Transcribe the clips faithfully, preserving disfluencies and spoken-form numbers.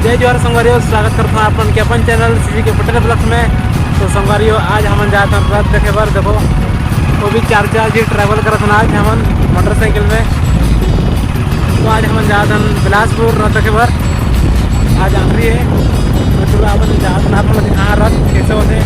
जय जोहार संगवारी हो, स्वागत करत हन आप मन के अपन चैनल सीजी के पटेल ब्लॉग्स में। तो संगवारी हो, आज हमन जात हन रथ देखे बर। देखो, वो भी चार चार जी ट्रैवल करत हन आज हमन मोटरसाइकिल में। तो आज हमन जात हन बिलासपुर रथ देखे बर। आज आखिरी है, तो चलो आप मन जात हन, आप मन ला दिखाहूँ रथ कैसे होथे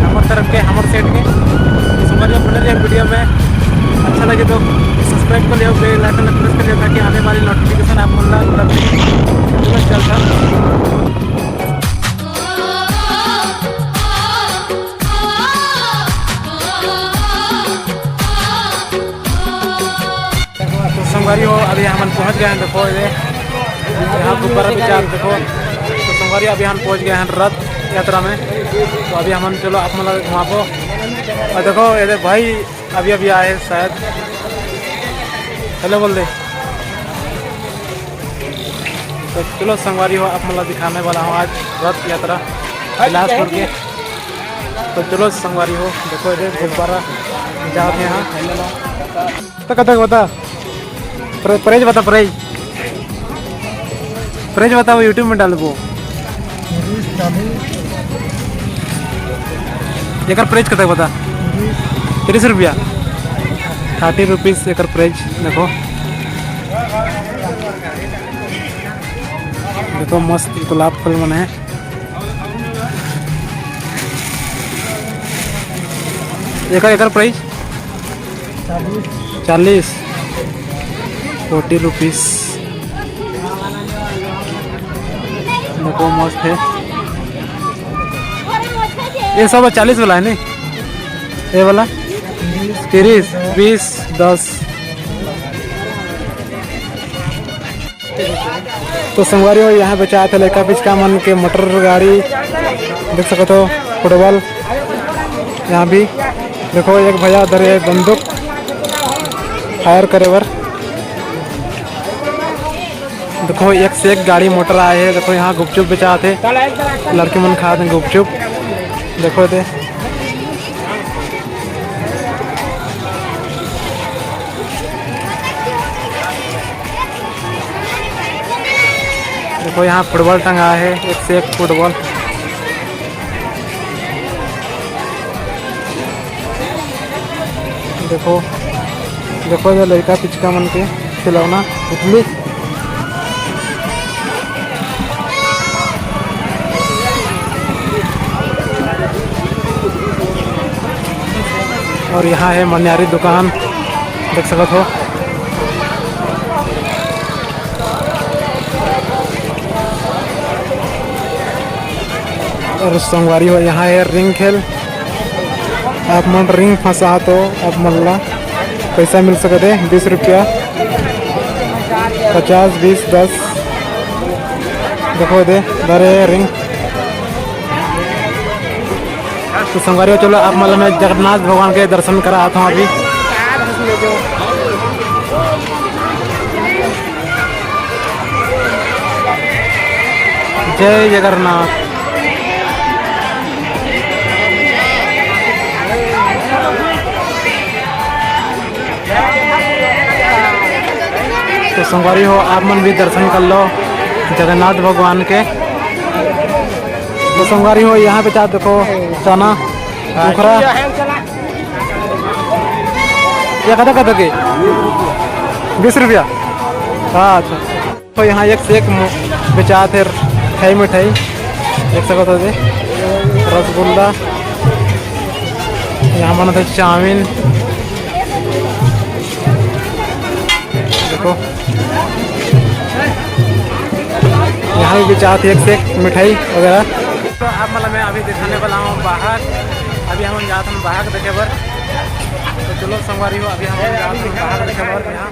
हमर तरफ के, हमर सेट के। तो संगवारी हो, बने रहिए वीडियो में। अच्छा लगे तो सब्सक्राइब कर लियो, बेल आइकन प्रेस कर लियो, ताकि आने वाली नोटिफिकेशन आप मन ला मिलत रहे। चलो, चलता। तो संगवारी हो, अभी हमन पहुंच गए हैं। देखो, ये यहाँ गुब्बारा बिचात, देखो। तो संगवारी, अभी हम पहुंच गए हैं रथ यात्रा में। तो अभी हमन, चलो, आप मन ला घुमाबो। और देखो, ये दे भाई अभी अभी आए हैं शायद। हेलो बोल दे। तो चलो संगवारी हो, आप मन ला दिखाने वाला हूँ आज रथ यात्रा बिलासपुर के। तो चलो संगवारी हो, देखो इधर गुब्बारा जात हे यहाँ। तो कतक बता, प्र-, प्राइस बता, प्राइस, प्राइस बता, वो YouTube में डालबो। एकर प्राइस कतक बता? तीस रुपया, थर्टी रुपीज एकर प्राइस। देखो, देखो मस्त गुलाब फूल मन हे। एकर, एकर प्राइस? चालीस। Forty rupees. देखो मस्त हे। ये सब चालीस वाला है नी? ये वाला? तीस, बीस, दस। तो संगवारी हो, यहाँ बेचात हे लइका पिचका मन के मोटर गाड़ी, देख सकत हो, फुटबॉल। यहाँ भी देखो, एक भैया धरे हे बंदूक फायर करे बर। देखो, एक से एक गाड़ी मोटर आए हे। देखो, यहाँ गुपचुप बेचात हे, लड़की मन खात हे गुपचुप। देखो दे, देखो, यहाँ फुटबॉल टंगा हे, एक से एक फुटबॉल। देखो, देखो, ये लइका पिचका मन के खिलौना, पुतली। और यहाँ हे मनियारी दुकान, देख सकत हो। और संगवारी हो, यहाँ हे रिंग खेल। आप मन रिंग फंसा तो आप मन ला पैसा मिल सकत हे, बीस रुपया, पचास, बीस, दस। देखो दे, धरे हे रिंग। तो संगवारी हो, चलो आप मन ला मैं जगन्नाथ भगवान के दर्शन करात हूँ अभी। जय जगन्नाथ। तो संगवारी हो, आप मन भी दर्शन कर लो जगन्नाथ भगवान के। तो संगवारी हो, यहाँ बेचात हे, देखो, चना, उखरा। ये कतक, कतक के? बीस रुपया। हाँ, अच्छा। तो यहाँ एक से एक मो-, बेचात हे मिठाई, मिठाई देख सकत हो दे, रसगुल्ला, यहाँ बनत हे चाउमीन। देखो, यहाँ भी बेचात हे एक से एक मिठाई वगैरह। तो आप मन ला मैं अभी दिखाने वाला हूँ बाहर, अभी हमन जात हन बाहर देखे बर। तो चलो संगवारी हो, अभी हमन जात हन बाहर देखे बर यहाँ।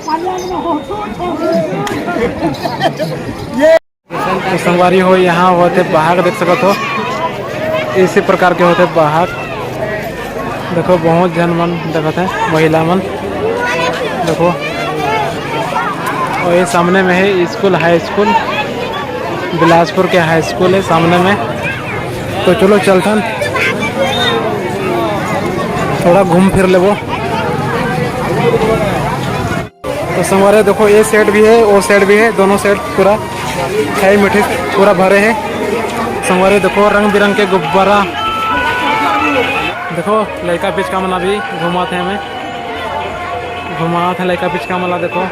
तो संगवारी हो, यहाँ होथे बाहर, देख सकत हो, इसी प्रकार के होथे बाहर। देखो, बहुत झन मन देखत हे, महिला मन। देखो, और ये सामने में है स्कूल, हाई स्कूल, बिलासपुर के हाई स्कूल है सामने में। तो चलो, चलथन, थोड़ा घूम फिर लेबो। तो संगवारी देखो, ये सेट भी है, वो सेट भी है, दोनों सेट पूरा खाई मीठी पूरा भरे है। संगवारी देखो, रंग बिरंग के गुब्बारा। देखो, लइका पिचका मन अभी घुमात हे, हमें घुमात हे लइका पिचका मन ला। देखो,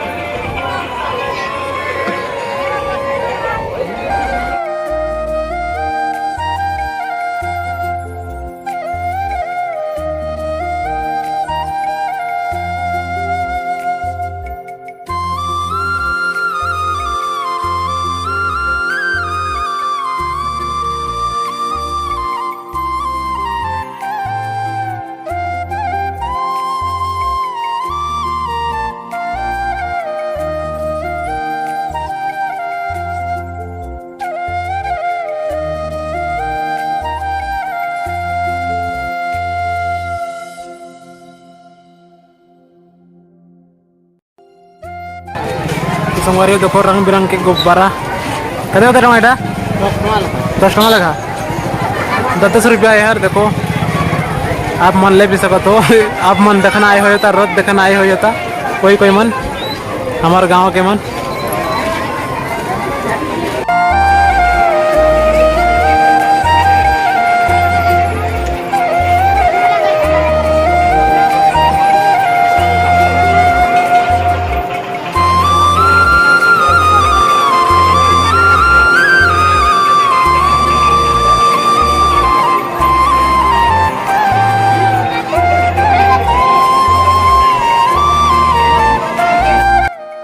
तो संगवारी हो, देखो, रंग बिरंग के गुब्बारा। कते होता टमाटर? दस टका लगा। दस दस रुपया यार। देखो, आप मन ले भी सकत हो। आप मन देखना आए हो, रथ देखना आए हो, कोई कोई मन, हमारे गांव के मन।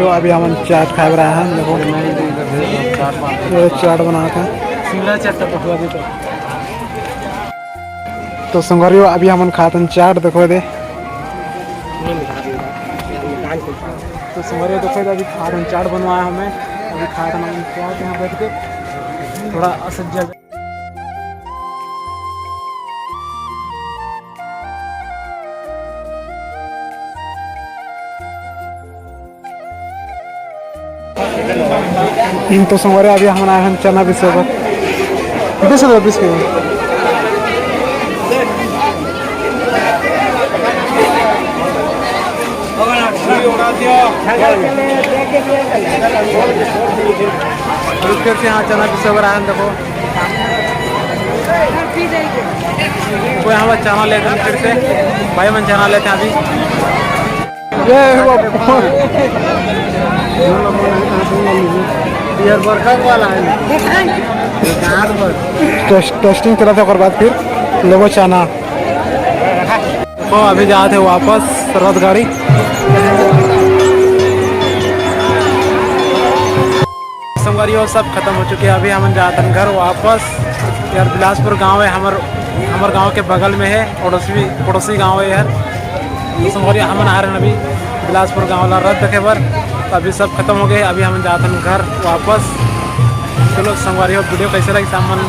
तो अभी हमन चाट खाए बर आए हन। देखो, ये चाट बनात हे। तो संगवारी हो, अभी हमन खात हन चाट। देखो दे, तो संगवारी हो, देखो दे, अभी खात हन चाट बनवाए हमें। अभी खात हन हमन चाट यहाँ बैठ के, थोड़ा असज्जल। इन तो संगवारी, अभी हमन आए हन चना बिसे बर। बीस रुपया, बीस के। फिर से यहाँ चना बिसे बर आए हन, देखो। कोई हम चना लेते हैं फिर से, भाई मन चना लेते हैं अभी। ये वो ये बड़का वाला है। टेस्ट-, टेस्टिंग चलत हे, ओकर बाद फिर लेबो चना। तो अभी जात हे वापस रथ गाड़ी। संगवारी हो, सब खत्म हो चुके हे। अभी हमन जात हन घर वापस। यार, बिलासपुर गांव हे हमर, हमर गांव के बगल में हे, पड़ोसी, पड़ोसी गांव हे यार। तो संगवारी, हमन आ रहे हैं अभी बिलासपुर गांव ला रथ देखे बर। तो अभी सब खत्म हो गए, अभी हमन जात हन घर वापस। चलो संगवारी हो, वीडियो कैसे लगी, सब मन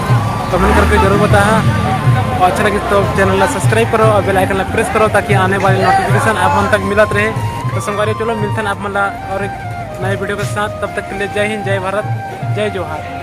comment करके जरूर बताहा। और अच्छा लगी तो चैनल ला subscribe करो और bell icon ला press करो, ताकि आने वाली notification आप मन तक मिलत रहे। तो संगवारी हो, चलो मिलथन आप मन ला और एक नए वीडियो के साथ। तब तक के लिए जय हिंद, जय भारत, जय जोहार।